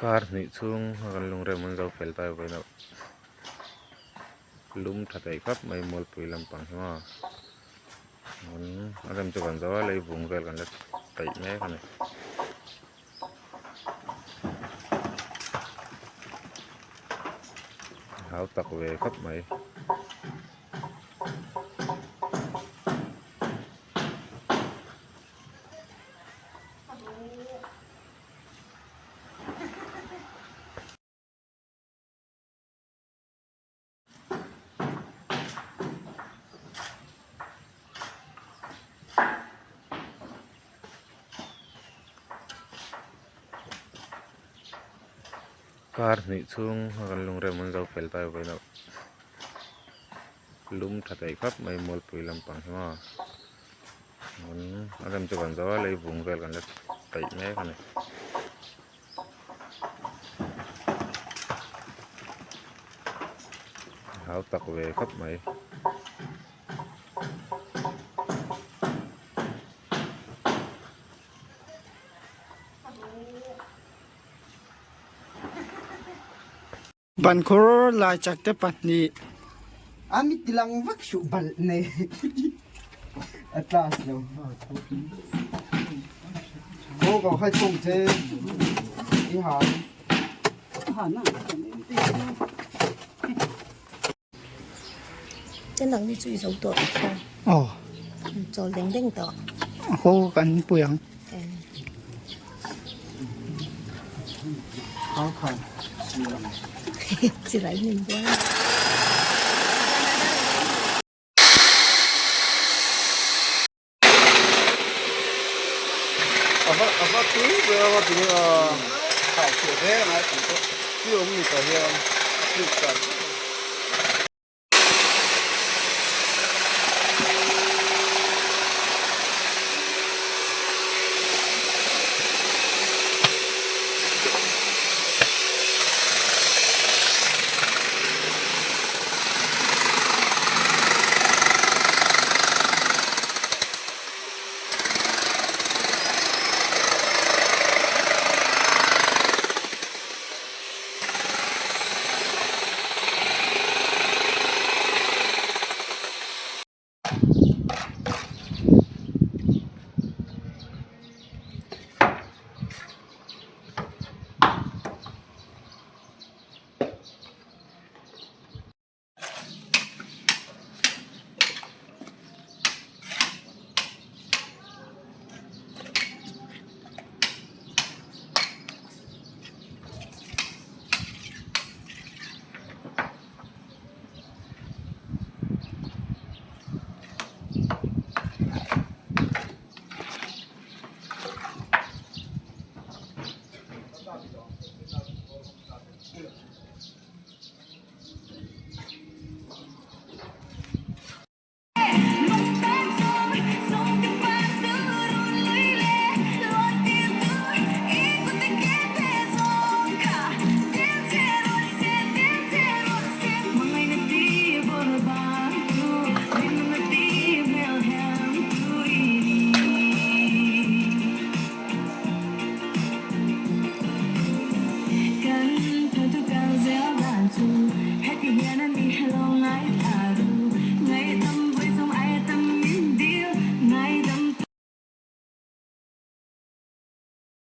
Kar hnih chhung a kan lungrem an zo fel ta vawiin ah lum tha thei khawp mai mualpui lampang hi maw a rem chu kan zo a leivung vel kan la peih mek a ni. Hau tak ve khawp mai. Kar hnih chhung a kan lungrem an zo fel ta vawiin ah lum tha thei khawp mai mualpui lampang hi maw a rem chu kan zo a leivung vel kan la peih mek a ni. Hau tak ve khawp mai. Bankhur lai chak te pahnih. A mit tilang vak suh balh nei a class lo. Ko ko khai thung che i han. Te nang ni chu i zo tawh tak chuan. Aw. Chawl deng deng tawh. Ho kan pui ang. Chirai min buai. Ava ava tui ber a tui a thau chhuah hle a ngai tih pawh tui awm ni tah hian a thluk dan vek a ni.